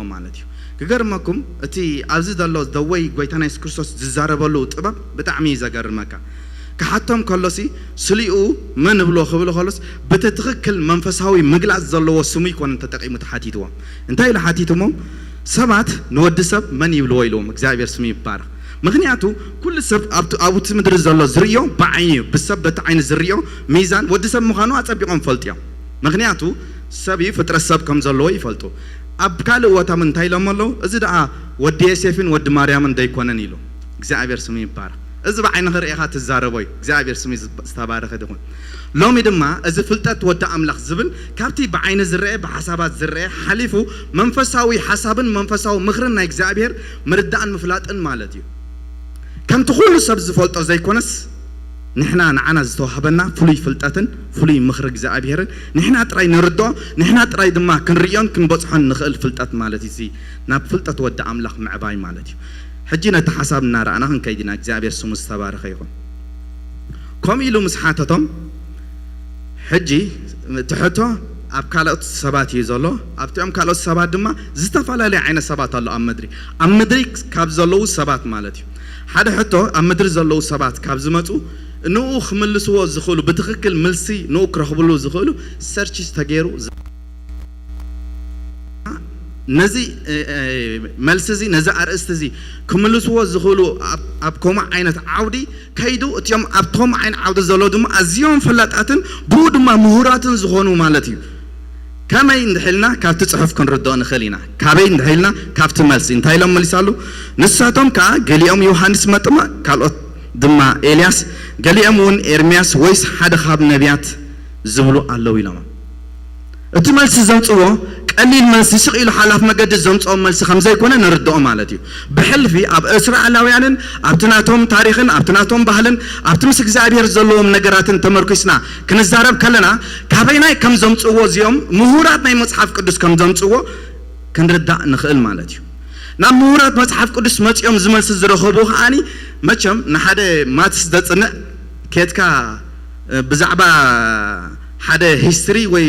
ማለት እዩ። ክገርመኩም፣ እቲ ኣብዚ ዘሎ ደወይ ጎይታና የሱስ ክርስቶስ ዝዛረበሉ ጥበብ ብጣዕሚ እዩ ዘገርመካ። ክሓቶም ከሎሲ፣ ስሊኡ መን እብሎ ክብሎ ከሎስ፣ ብቲ ትኽክል መንፈሳዊ ምግላጽ ዘለዎ ስሙ ኣይኮነን ተጠቂሙ ተሓቲትዎም። እንታይ ኢሉ ሓቲትዎም? ሰባት ንወዲ ሰብ መን ይብልዎ ኢልዎም። እግዚኣብሔር ስሙ ይባረኽ። ምኽንያቱ ኩሉ ሰብ ኣብቲ ኣብቲ ምድሪ ዘሎ ዝርእዮ ብዓይኒ እዩ። ብሰብ በቲ ዓይኒ ዝርእዮ ሚዛን ወዲ ሰብ ምዃኑ ኣጸቢቖም ፈልጥዮም። ምኽንያቱ ሰብ እዩ፣ ፍጥረት ሰብ ከም ዘለዎ ይፈልጡ። ኣብ ካልእ ቦታ እንታይ ኢሎም ኣለዉ? እዚ ደኣ ወዲ ዮሴፍን ወዲ ማርያምን ደይኮነን ኢሉ። እግዚኣብሔር ስሙ ይባረኽ። እዚ ብዓይንኻ ርኢኻ ትዛረቦ እዩ። እግዚኣብሔር ስሙ ዝተባረኸ ይኹን። ሎሚ ድማ እዚ ፍልጠት ወዲ ኣምላኽ ዝብል ካብቲ ብዓይኒ ዝረአ፣ ብሓሳባት ዝረአ ሓሊፉ መንፈሳዊ ሓሳብን መንፈሳዊ ምኽርን ናይ እግዚኣብሔር ምርዳእን ምፍላጥን ማለት እዩ። ከምቲ ኩሉ ሰብ ዝፈልጦ ዘይኮነስ፣ ንሕና ንዓና ዝተዋህበና ፍሉይ ፍልጠትን ፍሉይ ምኽሪ እግዚኣብሔርን ንሕና ጥራይ ንርድኦ፣ ንሕና ጥራይ ድማ ክንርእዮን ክንበጽሖን ንኽእል ፍልጠት ማለት እዩ። እዚ ናብ ፍልጠት ወዲ ኣምላኽ ምዕባይ ማለት እዩ። ሕጂ ነቲ ሓሳብ እናረኣና ክንከይድ ኢና። እግዚኣብሔር ስሙ ዝተባረኸ ይኹን። ከምኡ ኢሉ ምስ ሓተቶም፣ ሕጂ እቲ ሕቶ ኣብ ካልኦት ሰባት እዩ ዘሎ። ኣብቲኦም ካልኦት ሰባት ድማ ዝተፈላለየ ዓይነት ሰባት ኣሎ ኣብ ምድሪ። ኣብ ምድሪ ካብ ዘለዉ ሰባት ማለት እዩ። ሓደ ሕቶ ኣብ ምድሪ ዘለዉ ሰባት ካብ ዝመጹ ንኡ ክምልስዎ ዝኽእሉ፣ ብትኽክል ምልሲ ንኡ ክረኽብሉ ዝኽእሉ ሰርች ተገይሩ ዝ-፣ ነዚ፣ እ፣ እ፣ መልሲ እዚ፣ ነዚ ኣርእስቲ እዚ ክምልስዎ ዝኽእሉ ኣብ፣ ኣብ ከምኡ ዓይነት ዓውዲ ከይዱ፣ እቲኦም ኣብቶም ዓይኒ ዓውዲ ዘለዉ ድማ ኣዝዮም ፈላጣትን ብኡ ድማ ምሁራትን ዝኾኑ ማለት እዩ። ከመይ እንድሕልና ካብቲ ጽሑፍ ክንርድኦ ንኽእል ኢና። ካበይ እንድሕልና ካብቲ መልሲ። እንታይ ኢሎም መሊሳሉ? ንሳቶም ከኣ ገሊኦም ዮሃንስ መጥምቕ፣ ካልኦት ድማ ኤልያስ፣ ገሊኦም እውን ኤርምያስ ወይስ ሓደ ካብ ነቢያት ዝብሉ ኣለዉ ኢሎም። እቲ መልሲ ዘምጽዎ ቀሊል መልሲ፣ ስቕ ኢሉ ሓላፍ መገዲ ዘምጽኦ መልሲ ከም ዘይኮነ ንርድኦ ማለት እዩ። ብሕልፊ ኣብ እስራኤላውያንን ኣብቲ ናቶም ታሪኽን ኣብቲ ናቶም ባህልን ኣብቲ ምስ እግዚኣብሔር ዘለዎም ነገራትን ተመርኪስና ክንዛረብ ከለና፣ ካበይናይ ከም ዘምጽዎ፣ እዚኦም ምሁራት ናይ መጽሓፍ ቅዱስ ከም ዘምጽዎ ክንርዳእ ንኽእል ማለት እዩ። ናብ ምሁራት መጽሓፍ ቅዱስ መጺኦም ዝመልሲ ዝረኸቡ ከኣኒ፣ መቸም ንሓደ ማትስ ዘጽንዕ ኬትካ፣ እ፣ ብዛዕባ ሓደ ሂስትሪ ወይ